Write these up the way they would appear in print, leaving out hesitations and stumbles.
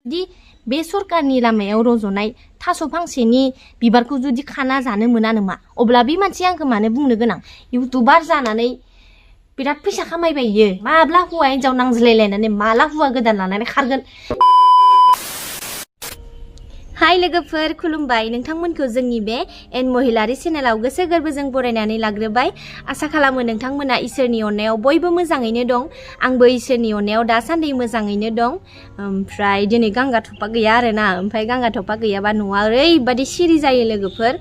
दि बे सरकारनि लामायाव रज'नाय थास' फांसेनि बिबारखौ जुदि खाना जानो मोना नामा अब्ला बे मानसिया आंखौ मानो बुंनो गोनां इउटुबार जानानै बिराद फैसा खामायबाय इयो माब्ला हौवा हिन्जाव नांज्लायलायनानै माला हौवा गोदान लानानै खारगोन। हाय लोगोफोर खुलुमबाय नोंथांमोनखौ जोंनि बे एन महिलारी चेनेलाव गोसो गोरबोजों बरायनानै लाग्रोबाय। आसा खालामो नोंथांमोना इसोरनि अननायाव बयबो मोजाङैनो दं। आंबो इसोरनि अननायाव दासान्दि मोजाङैनो दं। ओमफ्राय दिनै गांगा थफा गैया आरोना। ओमफ्राय गांगा थफा गैयाबा न'आ ओरैबादि सिरि जायो लोगोफोर।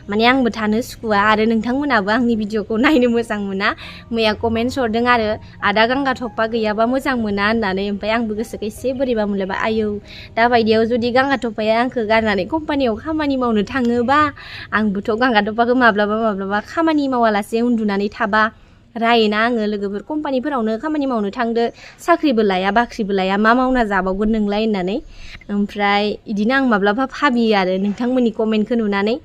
माने आंबो थानो सुखुवा आरो नोंथांमोनाबो आंनि भिडिअखौ नायनो मोजां मोना। मैया कमेन्ट्स हरदों आरो आदा गांगा थफा गैयाबा मोजां मोना होननानै। ओमफ्राय आंबो गोसोखौ एसे बोरैबा मोनलायबाय आयौ दा बायदियाव जुदि गांगा थफाया आंखौ गारनानै कम्पानियाव खामानि मावनो थाङोबा आंबोथ' गांगा थफाखौ माब्लाबा खामानि मावालासे उन्दुनानै थाबा रायोना आङो लोगोफोर कम्पानिफोरावनो खामानि मावनो थांदो साख्रिबो लाया बाख्रिबो लाया मा मावना जाबावगोन नोंलाय होननानै। ओमफ्राय इदिनो आं माब्लाबा भाबियो आरो नोंथांमोननि कमेन्टखौ नुनानै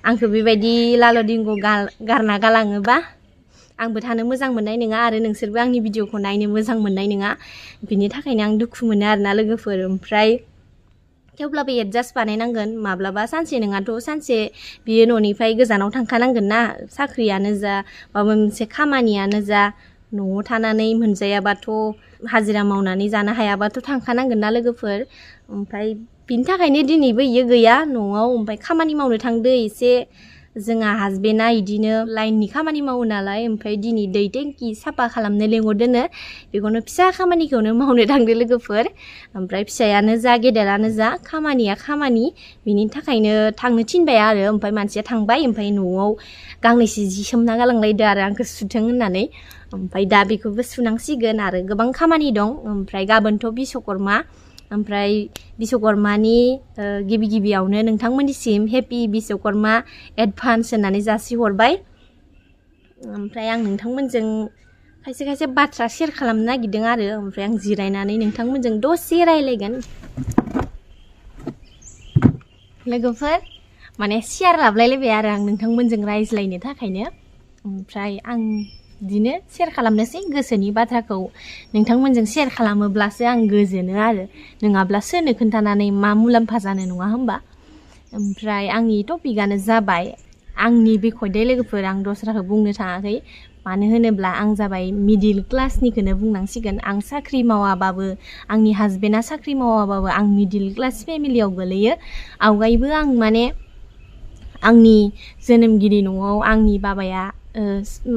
आंखौ बेबायदि लाल' दिंग' गारना गालाङोबा आंबो थानो मोजां मोननाय नङा आरो नोंसोरबो आंनि भिडिअखौ नायनो मोजां मोननाय नङा। बिनि थाखायनो आं दुखु मोनो आरोना लोगोफोर। ओमफ्राय थेवब्लाबो एडजास्ट बानायनांगोन माब्लाबा सानसे नङाथ' सानसे बियो न'निफ्राय गोजानाव थांखानांगोन ना साख्रियानो जा माबा मोनसे खामानियानो जा न'आव थानानै मोनजायाबाथ' हाजिरा मावनानै जानो हायाबाथ' थांखानांगोन ना लोगोफोर। ओमफ्राय बिनि थाखायनो दिनैबो इयो गैया न'आव। ओमफ्राय खामानि मावनो थांदो एसे जोंहा हासबेन्डआ इदिनो लाइननि खामानि मावो नालाय। ओमफ्राय दिनै दै टेंकि साफा खालामनो लेंहरदोनो बेखौनो फिसा खामानिखौनो मावनो थांदो लोगोफोर। ओमफ्राय फिसायानो जा गेदेरानो जा खामानिया खामानि बिनि थाखायनो थांनो थिनबाय आरो। ओमफ्राय मानसिया थांबाय ओमफ्राय न'आव गांनैसो जि सोमना गालांलायदो आरो आंखौ सुथों होननानै। ओमफ्राय दा बेखौबो सुनांसिगोन आरो गोबां खामानि दं। ओमफ्राय गाबोनथ' बिश्वकर्मा ओमफ्राय बिश्वकर्मानि गिबियावनो नोंथांमोननिसिम हेपि बिश्वकर्मा एडभान्स होननानै जासिहरबाय। ओमफ्राय आं नोंथांमोनजों खायसे बाथ्रा शेयार खालामनो नागिरदों आरो। ओमफ्राय आं जिरायनानै नोंथांमोनजों दसे रायलायगोन लोगोफोर। माने शेयार लाबलायलायबाय आरो आं नोंथांमोनजों रायज्लायनो थाखायनो। ओमफ्राय आं बिदिनो शेयार खालामनोसै गोसोनि बाथ्राखौ नोंथांमोनजों शेयार खालामोब्लासो आं गोजोनो आरो नङाब्ला सोरनो खोन्थानानै मा मुलाम्फा जानो नङा होमबा। ओमफ्राय आंनि टपिकआनो जाबाय आंनि बिखयदे लोगोफोर आं दस्राखौ बुंनो थाङाखै। मानो होनोब्ला आं जाबाय मिडिल क्लासनिखौनो बुंनांसिगोन। आं साख्रि मावाबाबो आंनि हासबेन्डआ साख्रि मावाबाबो आं मिडिल क्लास फेमिलियाव गोलैयो। आवगायबो आं माने आंनि जोनोमगिरि न'आव आंनि बाबाया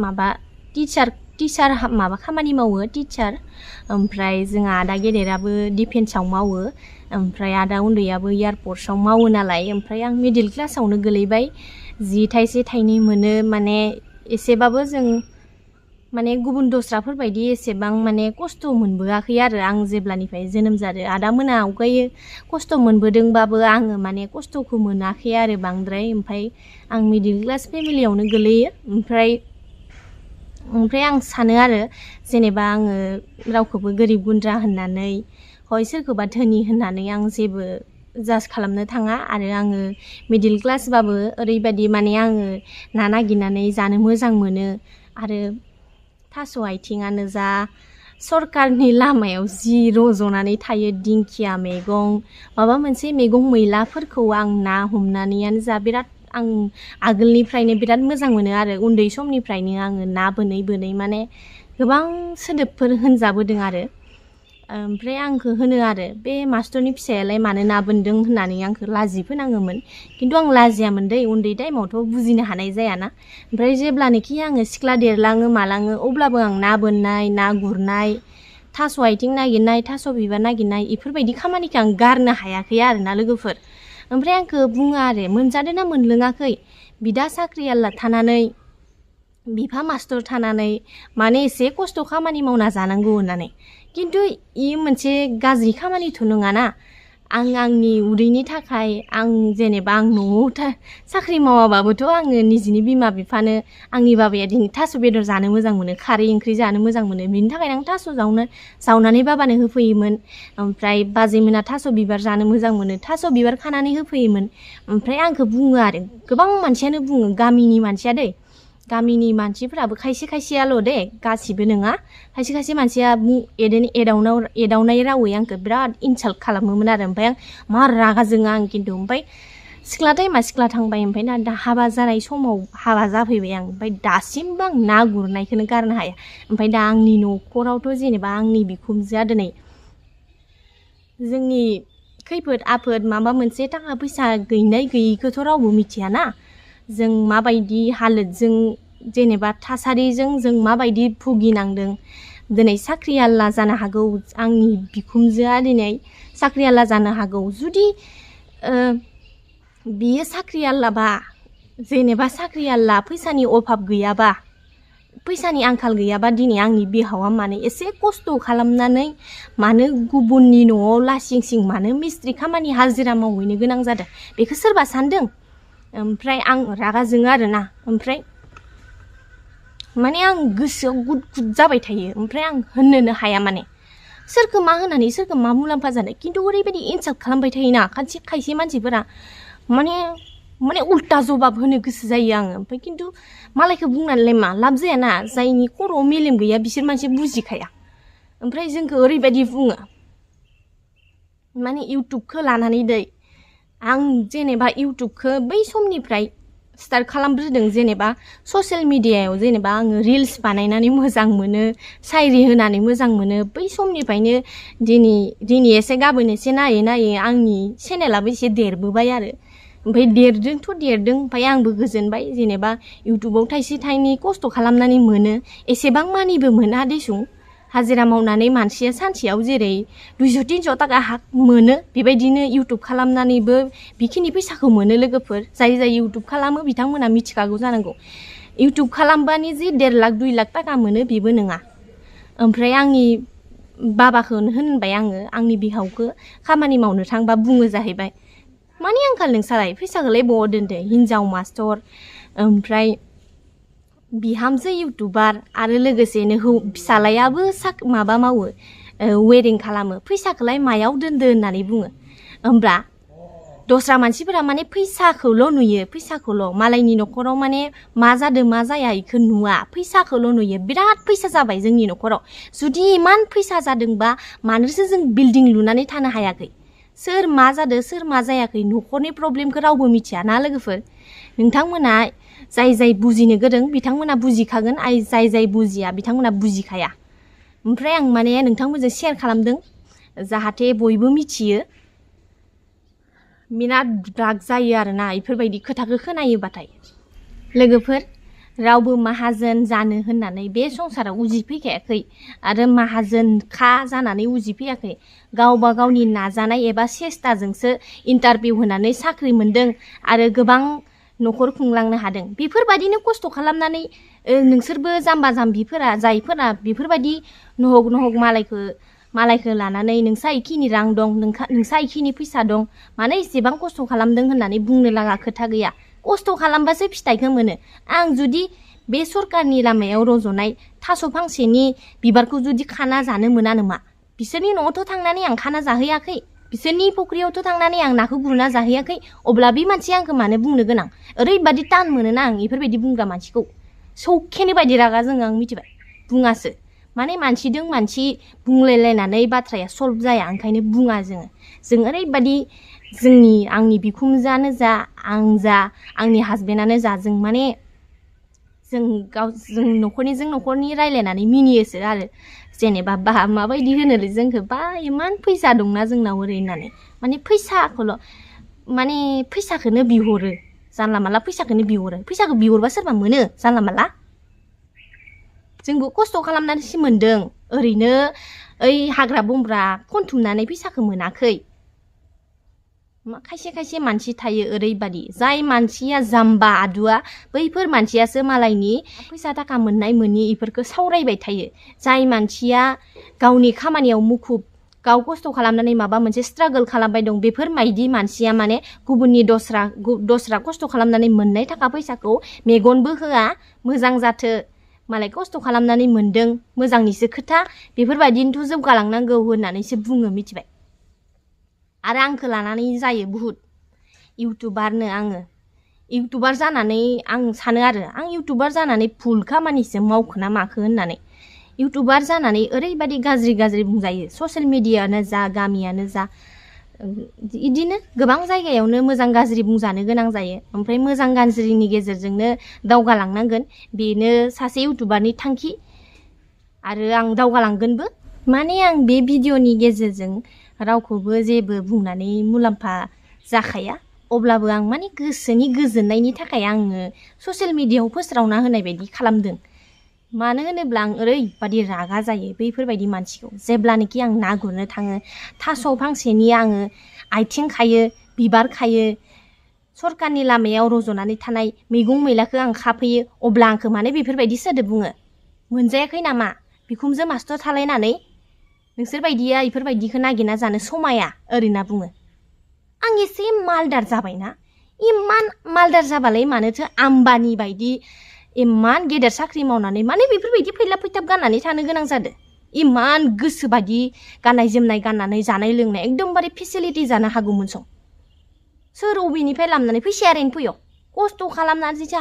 माबा टिचार माबा खामानि मावो टिचार। ओमफ्राय जोंहा आदा गेदेराबो डिफेन्सआव मावो। ओमफ्राय आदा उन्दैयाबो एयारफर्सआव मावो नालाय। ओमफ्राय आं मिडिल क्लासावनो गोलैबाय। जि थाइसे थाइनै मोनो माने एसेबाबो जों माने गुबुन दस्राफोरबायदि एसेबां माने खस्थ' मोनबोआखै आरो आं जेब्लानिफ्राय जोनोम जादों। आदामोना आवगायो खस्थ' मोनबोदोंबाबो आङो माने खस्थ'खौ मोनाखै आरो बांद्राय। ओमफ्राय आं मिडिल क्लास फेमिलियावनो गोलैयो। ओमफ्राय आं सानो आरो जेनेबा आङो रावखौबो गोरिब गुन्द्रा होननानै हय सोरखौबा धोनि होननानै आं जेबो जाज खालामनो थाङा। आरो आङो मिडिल क्लासबाबो ओरैबायदि माने आङो ना नागिरनानै जानो मोजां मोनो। आरो थास' आथिङानो जा सरकारनि लामायाव जि रज'नानै थायो दिंखिया मैगं माबा मोनसे मैगं मैलाफोरखौ आं ना हमनानैयानो जा बिराद आं आगोलनिफ्रायनो बिराद मोजां मोनो आरो उन्दै समनिफ्रायनो आङो ना बोनै माने गोबां सोदोबफोर होनजाबोदों आरो। ओमफ्राय आंखौ होनो आरो बे मास्टरनि फिसायालाय मानो ना बोनदों होननानै आंखौ लाजि फोनाङोमोन। खिन्थु आं लाजियामोन दै उन्दै टाइमावथ' बुजिनो हानाय जायाना। ओमफ्राय जेब्लानोखि आङो सिख्ला देरलाङो मालाङो अब्लाबो आं ना बोननाय ना गुरनाय थास' आथिं नागिरनाय थास' बिबार नागिरनाय इफोरबायदि खामानिखौ आं गारनो हायाखै आरोना लोगोफोर। ओमफ्राय आंखौ बुङो आरो मोनजादों ना मोनलोङाखै बिदा साख्रियाला थानानै बिफा मास्टर थानानै माने एसे खस्थ' खामानि मावना जानांगौ होननानै। खिन्थु इ मोनसे गाज्रि खामानिथ' नङाना। आं आंनि उदैनि थाखाय आं जेनेबा आं न'आव साख्रि मावाबाबोथ' आङो निजिनि बिमा बिफानो आंनि बाबाया दिनै थास' बेदर जानो मोजां मोनो खारै ओंख्रि जानो मोजां मोनो बिनि थाखायनो आं थास' जावनानै बाबानो होफैयोमोन। ओमफ्राय बाजैमोना थास' बिबार जानो मोजां मोनो थास' बिबार खानानै होफैयोमोन। ओमफ्राय आंखौ बुङो आरो गोबां मानसियानो बुङो गामिनि मानसिया दै गामिनि मानसिफोराबो खायसे खायसेयाल' दे गासिबो नङा खायसे खायसे मानसिया एदावनाय रावै आंखौ बिराद इनसाल्ट खालामोमोन आरो ओमफ्राय आं मार रागा जोङो आं खिन्थु ओमफ्राय सिख्ला टाइमा सिख्ला थांबाय ओमफ्राय दा हाबा जानाय समाव हाबा जाफैबाय आं ओमफ्राय दासिमबो आं ना गुरनायखौनो गारनो हाया ओमफ्राय दा आंनि न'खरावथ' जेनेबा आंनि बिखुनजोआ दिनै जोंनि खैफोद आफोद माबा मोनसे थाखा फैसा गैनाय गैयैखौथ' रावबो मिथियाना जों माबायदि हालोदजों जेनेबा थासारिजों जों माबायदि भुगिनांदों दिनै साख्रियाला जानो हागौ आंनि बिखुनजोआ दिनै साख्रियाला जानो हागौ जुदि बियो साख्रियालाबा जेनेबा साख्रियाला फैसानि अभाब गैयाबा फैसानि आंखाल गैयाबा दिनै आंनि बिहावा मानो एसे खस्थ' खालामनानै मानो गुबुननि न'आव लासिं सिं मानो मिस्ट्रि खामानि हाजिरा मावहैनो गोनां जादों बेखौ सोरबा सानदों ओमफ्राय आं रागा जोङो आरोना ओमफ्राय माने आं गोसोआव गुद गुद जाबाय थायो ओमफ्राय आं होननोनो हाया माने सोरखौ मा होनानै सोरखौ मा मुलाम्फा जानो खिन्थु ओरैबायदि इनसाल्ट खालामबाय थायोना खायसे मानसिफोरा माने उल्टा जबाब होनो गोसो जायो आङो ओमफ्राय खिन्थु मालायखौ बुंनानैलाय मा लाब जायाना जायनि खर'आव मेलेम गैया बिसोर मानसि बुजिखाया ओमफ्राय जोंखौ ओरैबायदि बुङो माने इउटुबखौ लानानै दै आं जेनेबा इउटुबखौ बै समनिफ्राय स्टार्ट खालामग्रोदों जेनेबा ससियेल मिडियायाव जेनेबा आङो रिल्स बानायनानै मोजां मोनो सायरि होनानै मोजां मोनो बै समनिफ्रायनो दिनै एसे गाबोन एसे नायै नायै आंनि चेनेलाबो एसे देरबोबाय आरो ओमफ्राय देरदोंथ' देरदों ओमफ्राय आंबो गोजोनबाय जेनेबा इउटुबाव थाइसे थाइनै खस्थ' खालामनानै मोनो एसेबां मानिबो मोना देसुं हाजिरा मावनानै मानसिया सानसेयाव जेरै 200-300 थाखा मोनो बेबायदिनो इउटुब खालामनानैबो बेखिनि फैसाखौ मोनो लोगोफोर जाय इउटुब खालामो बिथांमोना मिथिखागौ जानांगौ इउटुब खालामबानो जे 1.5 लाख 2 लाख थाखा मोनो बेबो नङा ओमफ्राय आंनि बाबाखौनो होनबाय आङो आंनि बिहावखौ खामानि मावनो थांबा बुङो जाहैबाय मानि आंखाल नोंसालाय फैसाखौलाय बहा दोनदो हिनजाव मास्टर ओमफ्राय बिहामजो इउटुबार आरो लोगोसेनो फिसालायाबो माबा मावो वेरिं खालामो फैसाखौलाय मायाव दोनदो होननानै बुङो होमब्ला दस्रा मानसिफोरा माने फैसाखौल' नुयो फैसाखौल' मालायनि न'खराव माने मा जादों मा जाया बेखौ नुवा फैसाखौल' नुयो बिराद फैसा जाबाय जोंनि न'खराव जुदि इमान फैसा जादोंबा मानोसो जों बिल्डिं लुनानै थानो हायाखै सोर मा जादों सोर मा जायाखै न'खरनि प्रब्लेमखौ रावबो मिथिया ना लोगोफोर नोंथांमोना जाय बुजिनो गोरों बिथांमोना बुजिखागोन जाय बुजिया बिथांमोना बुजिखाया ओमफ्राय आं माने नोंथांमोनजों शेयार खालामदों जाहाथे बयबो मिथियो बिराद राग जायो आरोना बेफोरबायदि खोथाखौ खोनायोबाथाय लोगोफोर रावबो माहाजोन जानो होननानै बे संसाराव उजिफैखायाखै आरो माहाजोनखा जानानै उजिफैयाखै गावबा गावनि नाजानाय एबा सेस्टाजोंसो इन्टारभिउ होनानै साख्रि मोनदों आरो गोबां न'खर खुंलांनो हादों बेफोरबायदिनो खस्थ' खालामनानै नोंसोरबो जाम्बा जाम्बिफोरा जायफोरा बेफोरबायदि नहग मालायखौ लानानै नोंसा इखिनि रां दं नोंसा इखिनि फैसा दं मानो एसेबां खस्थ' खालामदों होननानै बुंनो लागा खोथा गैया खस्थ' खालामबासो फिथाइखौ मोनो आं जुदि बे सरकारनि लामायाव रज'नाय थास' फांसेनि बिबारखौ जुदि खाना जानो मोना नामा बिसोरनि न'आवथ' थांनानै आं खाना जाहैयाखै बिसोरनि फुख्रियावथ' थांनानै आं नाखौ गुरना जाहैयाखै अब्ला बे मानसिया आंखौ मानो बुंनो गोनां ओरैबादि टान मोनोना आं बेफोरबायदि बुंग्रा मानसिखौ सौखेनि बायदि रागा जोङो आं मिथिबाय बुङासो माने मानसिजों मानसि बुंलायलायनानै बाथ्राया सल्भ जाया ओंखायनो बुङा जों ओरैबादि आंनि बिखुनजोआनो जा आं जा आंनि हासबेन्डआनो जा जों माने जों न'खरनि रायलायनानै मिनियोसो आरो जेनेबा बा माबायदि होनोलै जोंखौ बा इमान फैसा दंना जोंनाव ओरै होननानै माने फैसाखौनो बिहरो जानला माला फैसाखौनो बिहरो फैसाखौ बिहरबा सोरबा मोनो जानला माला जोंबो खस्थ' खालामनानैसो मोनदों ओरैनो ओइ हाग्रा बंग्रा खनथुमनानै फैसाखौ मोनाखै खायसे मानसि थायो ओरैबादि जाय मानसिया जाम्बा आदुआ बैफोर मानसियासो मालायनि फैसा थाखा मोननाय मोनि इफोरखौ सावरायबाय थायो जाय मानसिया गावनि खामानियाव मुखुब गाव खस्थ' खालामनानै माबा मोनसे स्ट्रागल खालामबाय दं बेफोरबायदि मानसिया माने गुबुननि दस्रा खस्थ' खालामनानै मोननाय थाखा फैसाखौ मेगनबो होआ मोजां जाथो मालाय खस्थ' खालामनानै मोनदों मोजांनिसो खोथा बेफोरबायदिनोथ' जौगालांनांगौ होननानैसो बुङो मिथिबाय आरो आंखौ लानानै जायो बुहुद इउटुबारनो आङो इउटुबार जानानै आं सानो आरो आं इउटुबार जानानै भुल खामानिसो मावखोना माखो होननानै इउटुबार जानानै ओरैबायदि गाज्रि बुंजायो ससियेल मिडियानो जा गामियानो जा इदिनो गोबां जायगायावनो मोजां गाज्रि बुंजानो गोनां जायो ओमफ्राय मोजां गाज्रिनि गेजेरजोंनो दावगालांनांगोन बेनो सासे इउटुबारनि थांखि आरो आं दावगालांगोनबो माने आं बे भिडिअनि गेजेरजों रावखौबो जेबो बुंनानै मुलाम्फा जाखाया अब्लाबो आं माने गोसोनि गोजोननायनि थाखाय आङो ससियेल मिडियायाव फोस्रावना होनाय बायदि खालामदों मानो होनोब्ला आं ओरैबादि रागा जायो बैफोरबायदि मानसिखौ जेब्लानोखि आं ना गुरनो थाङो थास' फांसेनि आङो आथिं खायो बिबार खायो सरकारनि लामायाव रज'नानै थानाय मैगं मैलाखौ आं खाफैयो अब्ला आंखौ माने बेफोरबायदि सोदोब बुङो मोनजायाखै नामा बिखुमजो मास्टर थालायनानै नोंसोरबायदिया इफोरबायदिखौ नागिरना जानो समाया ओरैना बुङो आं एसे मालदार जाबायना इमान मालदार जाबालाय मानोथो आम्बानि बायदि इमान गेदेर साख्रि मावनानै माने बेफोरबायदि फैलाब फैथाब गाननानै थानो गोनां जादो इमान गोसोबायदि गाननाय जोमनाय गाननानै जानाय लोंनाय एकदमबारे फेसिलिटि जानो हागौमोन सं सोर अबेनिफ्राय लामनानै फैसाया ओरैनो फैयो खस्थ' खालामनानैसो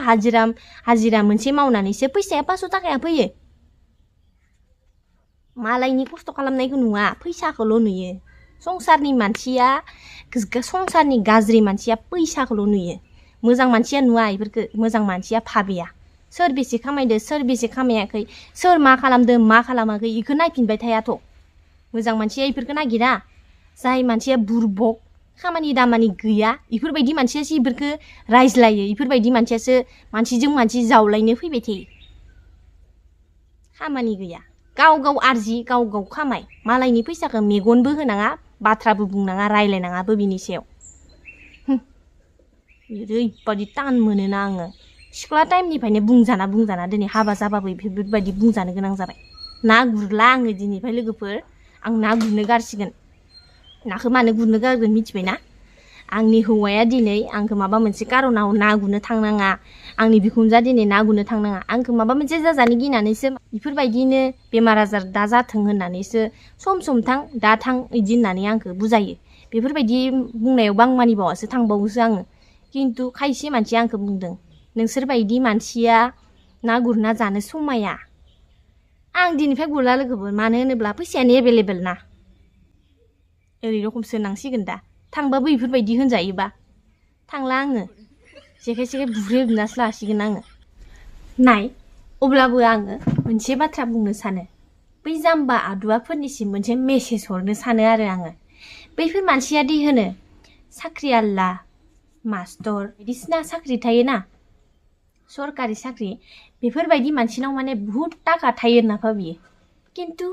हाजिरा मोनसे मावनानैसो फैसाया 500 थाखाया फैयो मालायनि खस्थ' खालामनायखौ नुवा फैसाखौल' नुयो संसारनि मानसिया संसारनि गाज्रि मानसिया फैसाखौल' नुयो मोजां मानसिया नुवा इफोरखौ मोजां मानसिया भाबिया सोर बेसे खामायदो सोर बेसे खामायाखै सोर मा खालामदों मा खालामाखै इखौ नायफिनबाय थायाथ' मोजां मानसिया इफोरखौ नागिरा जाय मानसिया बुरबक खामानि दामानि गैया इफोरबायदि मानसियासो इफोरखौ रायज्लायो इफोरबायदि मानसियासो मानसिजों मानसि जावलायनो फैबाय थायो खामानि गैया गाव आरजि गाव खामाय मालायनि फैसाखौ मेगनबो होनाङा बाथ्राबो बुंनाङा रायलायनाङाबो बिनि सायाव ओरैबादि टान मोनोना आङो सिख्ला टाइमनिफ्रायनो बुंजाना दिनै हाबा जाबाबो बेफोरबायदि बुंजानो गोनां जाबाय ना गुरला आङो दिनैफ्राय लोगोफोर आं ना गुरनो गारसिगोन नाखौ मानो गुरनो गारगोन मिथिबायना आंनि हौवाया दिनै आंखौ माबा मोनसे कारनाव ना गुरनो थांनाङा आंनि बिखुनजोआ दिनै ना गुरनो थांनाङा आंखौ माबा मोनसे जाजानो गिनानैसो बेफोरबायदिनो बेमार आजार दा जाथों होननानैसो सम थां दा थां इदि होननानै आंखौ बुजायो बेफोरबायदि बुंनायावबो आं मानिबावासो थांबावोसो आङो खिन्थु खायसे मानसिया आंखौ बुंदों नोंसोरबायदि मानसिया ना गुरना जानो समाया आं दिनैफ्राय गुरला लोगोफोर मानो होनोब्ला फैसायानो एभेलेबेल ना ओरै रखमसो होनांसिगोन दा थांबाबो इफोरबायदि होनजायोबा थांला आङो जेखाय बुख्रेबनासो लासिगोन आङो नाय अब्लाबो आङो मोनसे बाथ्रा बुंनो सानो बै जाम्बा आदुवाफोरनिसिम मोनसे मेसेज हरनो सानो आरो आङो बैफोर मानसिया दि होनो साख्रि आल्ला मास्टर बायदिसिना साख्रि थायोना सरकारि साख्रि बेफोरबायदि मानसिनाव माने बुहुत थाखा थायो होनना भाबियो खिन्थु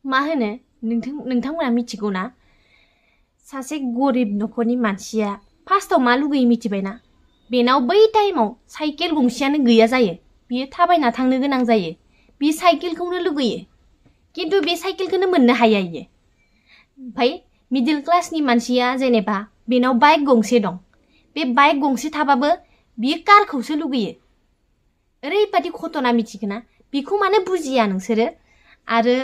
मा होनो नोंथांमोना मिथिगौ ना सासे गरिब न'खरनि मानसिया फार्स्टआव मा लुगैयो मिथिबायना बेनाव बै टाइमाव साइकेल गंसेयानो गैया जायो बियो थाबायना थांनो गोनां जायो बे साइकेलखौनो लुगैयो खिन्थु बे साइकेलखौनो मोननो हाया इयो ओमफ्राय मिडिल क्लासनि मानसिया जेनेबा बेनाव बाइक गंसे दं बे बाइक गंसे थाबाबो बियो कारखौसो लुगैयो ओरैबादि घटना मिथिगोना बेखौ माने बुजिया नोंसोरो आरो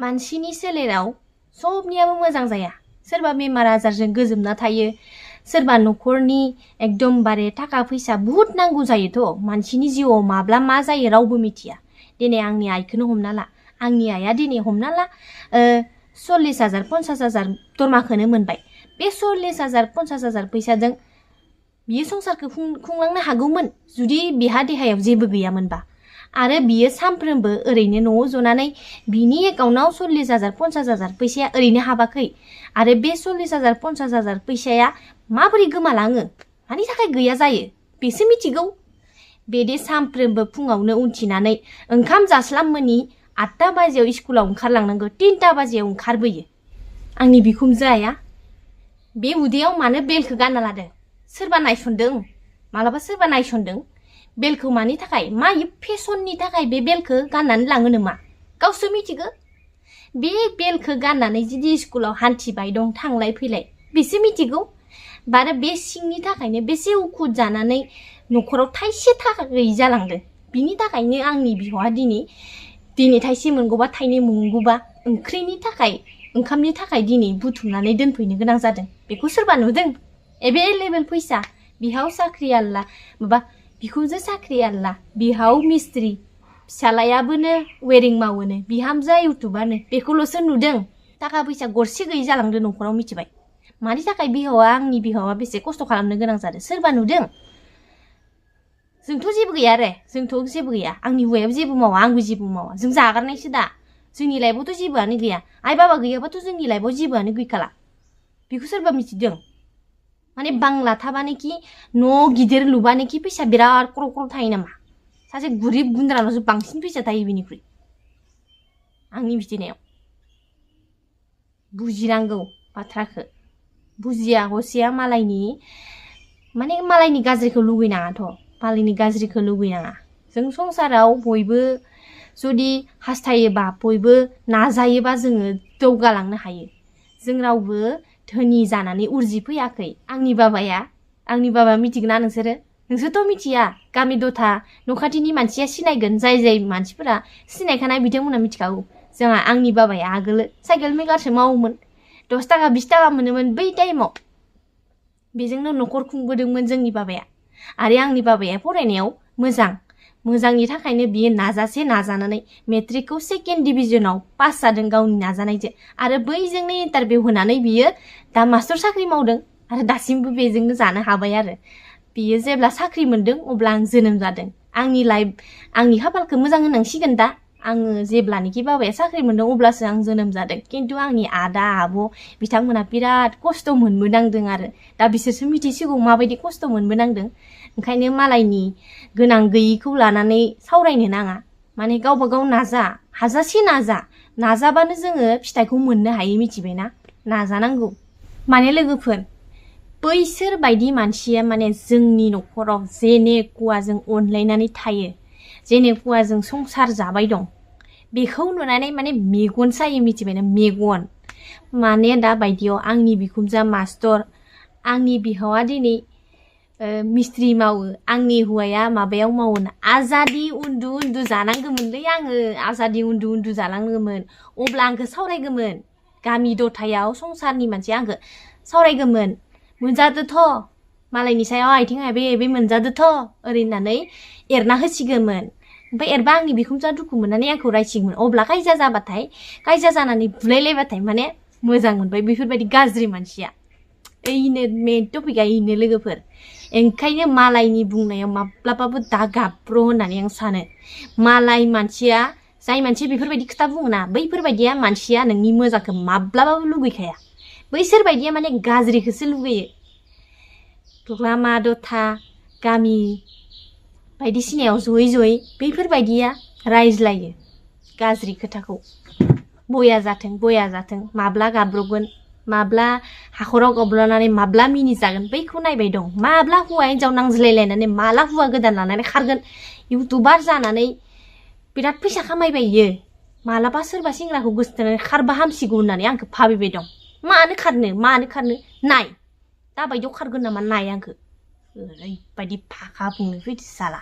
मानसिनि सोलेराव सबनियाबो मोजां जाया सोरबा बेमार आजारजों गोजोमना थायो सोरबा न'खरनि एकदमबारे थाखा फैसा बुहुत नांगौ जायोथ' मानसिनि जिउआव माब्ला मा जायो रावबो मिथिया दिनै आंनि आइखौनो हमना ला आंनि आइया दिनै हमना ला 40,000 50,000 दरमाखौनो मोनबाय बे 40,000 50,000 फैसाजों बियो संसारखौ खुंलांनो हागौमोन जुदि बिहा देहायाव जेबो गैयामोनबा आरो बियो सानफ्रोमबो ओरैनो न'आव जनानै बिनि एकाउन्टाव 40,000 50,000 फैसाया ओरैनो हाबाखै आरो बे 40,000 50,000 फैसाया माबोरै गोमालाङो मानि थाखाय गैया जायो बेसो मिथिगौ बेदि सानफ्रोमबो फुङावनो उथिनानै ओंखाम जास्लाबमोनि 8टा बाजियाव स्कुलाव ओंखारलांनांगौ 3टा बाजियाव ओंखारबोयो आंनि बिखुनजोआ बे उदैयाव मानो बेल्टखौ गानना लादों सोरबा नायसनदों मालाबा सोरबा नायसनदों बेल्टखौ मानि थाखाय मा फेशननि थाखाय बे बेल्टखौ गाननानै लाङो नामा गावसो मिथिगौ बे बेल्टखौ गाननानै जुदि स्कुलाव हान्थिबाय दं थांलाय फैलाय बेसो मिथिगौ आरो बे सिंनि थाखायनो बेसे उखुद जानानै न'खराव थाइसे थाखा गैयि जालांदों बिनि थाखायनो आंनि बिहावा दिनै थाइसे मोनगौबा थाइनै मोनगौबा ओंख्रिनि थाखाय ओंखामनि थाखाय दिनै बुथुमनानै दोनफैनो गोनां जादों बेखौ सोरबा नुदों एभेलेबेल फैसा बिहाव साख्रि आल्ला माबा बिखुनजो साख्रि आल्ला बिहाव मिस्ट्रि फिसालायाबोनो वेरिं मावोनो बिहामजोआ इउटुबारनो बेखौल'सो नुदों थाखा फैसा गरसे गैयि जालांदों न'खराव मिथिबाय मानि थाखाय बिहावा आंनि बिहावा बेसे खस्थ' खालामनो गोनां जादों सोरबा नुदों जोंथ' जेबो गैया रे जोंथ' जेबो गैया आंनि हौवायाबो जेबो मावा आंबो जेबो मावा जों जागारनायसो दा जोंनि लाइफआवथ' जेबोआनो गैया आइ बाबा गैयाबाथ' जोंनि लाइफआव जेबोआनो गैखाला बेखौ सोरबा मिथिदों माने बांला थाबानोखि न' गिदिर लुबानोखि फैसा बिराद क्रर क्रर थायो नामा सासे गोरिब गुन्द्रानावसो बांसिन फैसा थायो बिनिख्रुइ आंनि बिदिनायाव बुजिनांगौ बाथ्राखौ बुजिया हसिया मालायनि माने मालायनि गाज्रिखौ लुगैनाङाथ' मालायनि गाज्रिखौ लुगैनाङा जों संसाराव बयबो जुदि हास्थायोबा बयबो नाजायोबा जोङो जौगालांनो हायो जों रावबो धोनि जानानै उर्जिफैयाखै आंनि बाबाया मिथिगोना नोंसोरथ' मिथिया गामि दथा न' खाथिनि मानसिया सिनायगोन जाय मानसिफोरा सिनायखानाय बिथांमोना मिथिखागौ जोंहा आंनि बाबाया आगोलो साइकेल मेकारसो मावोमोन 10 थाखा 20 थाखा मोनोमोन बै टाइमाव बेजोंनो न'खर खुंबोदोंमोन जोंनि बाबाया आरो आंनि बाबाया फरायनायाव मोजांनि थाखायनो बियो नाजानानै मेट्रिकखौ सेकेन्ड डिभिजनाव पास जादों गावनि नाजानायजों आरो बैजोंनो इन्टारभिउ होनानै बियो दा मास्टार साख्रि मावदों आरो दासिमबो बेजोंनो जानो हाबाय आरो बियो जेब्ला साख्रि मोनदों अब्ला आं जोनोम जादों आंनि खाफालखौ मोजां होनांसिगोन दा आङो जेब्लानोखि बाबाया साख्रि मोनदों अब्लासो आं जोनोम जादों खिन्थु आंनि आदा आब' बिथांमोना बिराद खस्थ' मोनबोनांदों आरो दा बिसोरसो मिथिसिगौ माबायदि खस्थ' मोनबोनांदों ओंखायनो मालायनि गोनां गैयिखौ लानानै सावरायनो नाङा माने गावबा गाव हाजासे नाजाबानो जोङो फिथाइखौ मोननो हायो मिथिबायना नाजानांगौ माने लोगोफोर बैसोर बायदि मानसिया माने जोंनि न'खराव जेनेकुवा जों अनलायनानै थायो जेनेकुवा जों संसार जाबाय दं बेखौ नुनानै माने मेगन सायो मिथिबायना मेगन माने दा बायदियाव आंनि बिखुनजोआ मास्टर आंनि बिहावा दिनै मिस्ट्रि मावो आंनि हौवाया माबायाव मावो आजादि उन्दु जानांगौमोनलै आङो आजादि उन्दु जानांगौमोन अब्ला आंखौ सावरायगौमोन गामि दथायाव संसारनि मानसिया आंखौ सावरायगौमोन मोनजादोथ' मालायनि सायाव आथिं हेबे मोनजादोथ' ओरै होननानै एरना होसिगौमोन ओमफ्राय एरबा आंनि बिखुनजोआ दुखु मोननानै आंखौ रायसिगौमोन अब्ला कायजा जानानै बुलायलायबाथाय माने मोजां मोनबाय बेफोरबायदि गाज्रि मानसिया ओइनो मेन टपिकआ इनो लोगोफोर ओंखायनो मालायनि बुंनायाव माब्लाबाबो दा गाब्र' होननानै आं सानो जाय मानसिया बेफोरबायदि खोथा बुङोना बैफोरबायदिया मानसिया नोंनि मोजांखौ माब्लाबाबो लुगैखाया बैसोर बायदिया माने गाज्रिखौसो लुगैयो लामा दथा गामि बायदिसिनायाव जयै बैफोरबायदिया रायज्लायो गाज्रि खोथाखौ बया जाथों माब्ला गाब्र'गोन माब्ला हाखराव गब्लनानै माब्ला मिनिजागोन बैखौ नायबाय दं माब्ला हौवा हिन्जाव नांज्लायलायनानै माला हौवा गोदान लानानै खारगोन इउटुबार जानानै बिराद फैसा खामायबाय इयो मालाबा सोरबा सेंग्राखौ गोसोथोनानै खारबा हामसिगौ होननानै आंखौ भाबिबाय दं मानो खारनो नाय दाबायदियाव खारगोन नामा नाय आंखौ ओरैबायदि फाखा बुंनो फैदो साला